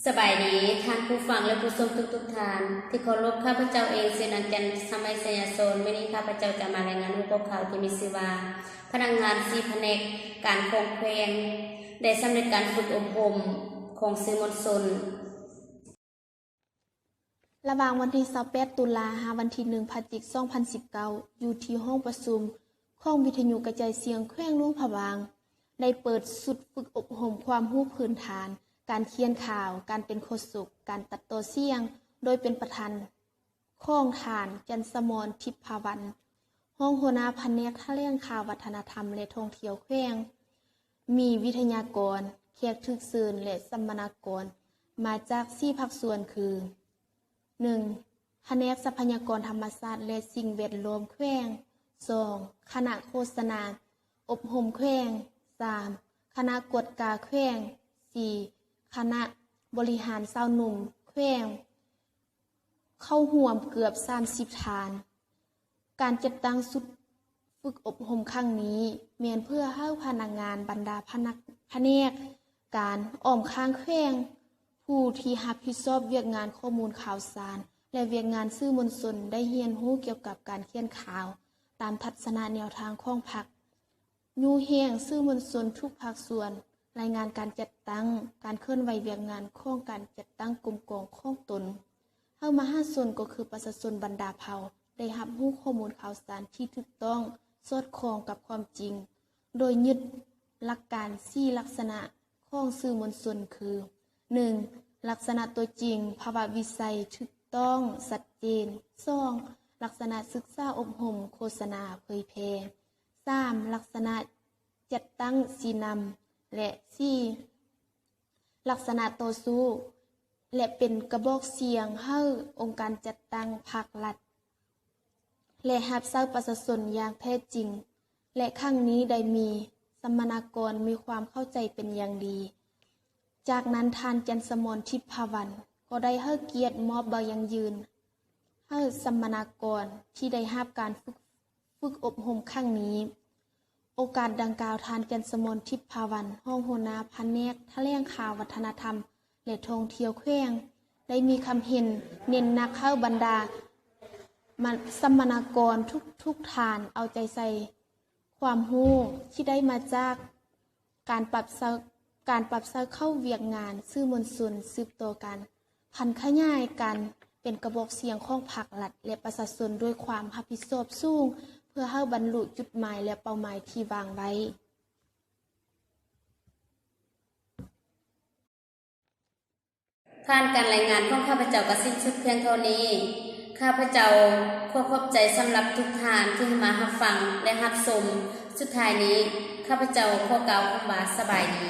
ສະບາຍດີທ່ານຜູ້ຟັງ ແລະ ຜູ້ຊົມທຸກໆທ່ານທີ່ເຄົາລົບ. ຂ້າພະເຈົ້າເອງຊື່ນາງຈັນສະໄໝ ໄຊຍະໂສນ. ມື້ນີ້ຂ້າພະເຈົ້າຈະມາລາຍງານຫົວຂໍ້ຂ່າວທີ່ມີຊື່ວ່າ ພະນັກງານສີ່ພະແນກການຂອງແຂວງ ໄດ້ສຳເລັດການຝຶກອົບຮົມຂອງສື່ມວນຊົນ. ລະຫວ່າງວັນທີຊາວແປດຕຸລາ ຫາວັນທີໜຶ່ງພະຈິກ ສອງພັນສິບເກົ້າ ຢູ່ທີ່ຫ້ອງປະຊຸມຂອງວິທະຍຸກະຈາຍສຽງແຂວງຫຼວງພະບາງ ໄດ້ເປີດຊຸດຝຶກອົບຮົມຄວາມຮູ້ພື້ນຖານການຂຽນຂ່າວ, ການເປັນໂຄສົກ, ການຕັດຕໍ່ສຽງ ໂດຍເປັນປະທານຂອງທ່ານ ຈັນສະໝອນ ທິບພາວັນ ຮອງຫົວໜ້າພະແນກຖະແຫຼງຂ່າວ, ວັດທະນະທຳ ແລະ ທ່ອງທ່ຽວແຂວງ. ມີວິທະຍາກອນ, ແຂກຖືກເຊີນ ແລະ ສຳມະນາກອນມາຈາກສີ່ພາກສ່ວນຄື ໜຶ່ງ ພະແນກຊັບພະຍາກອນທຳມະຊາດ ແລະ ສິ່ງແວດລ້ອມແຂວງ, ສອງ ຄະນະໂຄສະນາອົບຮົມແຂວງ, ສາມ ຄະນະກວດກາແຂວງ, ສີ່ ຄະນະບໍລິຫານຊາວໜຸ່ມແຂວງ ເຂົ້າຮ່ວມເກືອບສາມສິບທ່ານ. ການຈັດຕັ້ງຊຸດຝຶກອົບຮົມຄັ້ງນີ້ ແມ່ນເພື່ອໃຫ້ພະນັກງານບັນດາພະນັກ ພະແນກການອ້ອມຂ້າງແຂວງ ຜູ້ທີ່ຮັບຜິດຊອບວຽກງານຂໍ້ມູນຂ່າວສານ ແລະ ວຽກງານສື່ມວນຊົນ ໄດ້ຮຽນຮູ້ກ່ຽວກັບການຂຽນຂ່າວຕາມທັດສະນະແນວທາງຂອງພັກ. ຍູ້ແຮງສື່ມວນຊົນທຸກພາກສ່ວນ ລາຍງານການຈັດຕັ້ງ, ການເຄື່ອນໄຫວວຽກງານຂອງການຈັດຕັ້ງກົມກອງຂອງຕົນ ໃຫ້ມະຫາຊົນ ກໍຄືປະຊາຊົນບັນດາເຜົ່າ ໄດ້ຮັບຮູ້ຂໍ້ມູນຂ່າວສານທີ່ຖືກຕ້ອງ ສອດຄ່ອງກັບຄວາມຈິງ ໂດຍຍຶດຫຼັກການສີ່ລັກສະນະຂອງສື່ມວນຊົນຄື ໜຶ່ງ ລັກສະນະຕົວຈິງ, ພາວະວິໄສ, ຖືກຕ້ອງ, ຊັດເຈນ, ສອງ ລັກສະນະສຶກສາອົບຮົມ, ໂຄສະນາ, ເຜີຍແຜ່, ສາມ ລັກສະນະຈັດຕັ້ງຊີ້ນຳ ແລະ ສີ່ ລັກສະນະຕໍ່ສູ້ ແລະ ເປັນກະບອກສຽງໃຫ້ອົງການຈັດຕັ້ງພາກລັດ ແລະ ຮັບໃຊ້ປະຊາຊົນຢ່າງແທ້ຈິງ ແລະ ຄັ້ງນີ້ໄດ້ມີສຳມະນາກອນມີຄວາມເຂົ້າໃຈເປັນຢ່າງດີ. ຈາກນັ້ນທ່ານ ຈັນສະໝອນ ທິບພາວັນ ກໍໄດ້ໃຫ້ກຽດມອບໃບຢັ້ງຢືນໃຫ້ສຳມະນາກອນທີ່ໄດ້ຮັບການຝຶກ ຝຶກອົບຮົມຄັ້ງນີ້. ໂອກາດດັ່ງກ່າວ ທ່ານ ຈັນສະໝອນ ທິບພາວັນ ຮອງຫົວໜ້າພະແນກຖະແຫຼງຂ່າວ, ວັດທະນະທຳ ແລະ ທ່ອງທ່ຽວແຂວງ ໄດ້ມີຄຳເຫັນເນັ້ນໜັກໃຫ້ບັນດາມະ ສຳມະນາກອນທຸກໆທ່ານເອົາໃຈໃສ່ຄວາມຮູ້ທີ່ໄດ້ມາຈາກ ການປັບໃຊ້ ການປັບໃຊ້ເຂົ້າວຽກງານສື່ມວນຊົນ ສືບຕໍ່ການຜັນຂະຫຍາຍການເປັນກະບອກສຽງຂອງພັກລັດ ແລະ ປະຊາຊົນດ້ວຍຄວາມຮັບຜິດຊອບສູງ ເພື່ອໃຫ້ບັນລຸຈຸດໝາຍ ແລະ ເປົ້າໝາຍທີ່ວາງໄວ້. ທ່ານ ການລາຍງານຂອງຂ້າພະເຈົ້າກໍສິ້ນສຸດພຽງເທົ່ານີ້. ຂ້າພະເຈົ້າຂໍຂອບໃຈສຳລັບທຸກທ່ານທີ່ມາຮັບຟັງ ແລະ ຮັບຊົມ. ສຸດທ້າຍນີ້ ຂ້າພະເຈົ້າຂໍກ່າວຄຳວ່າສະບາຍດີ.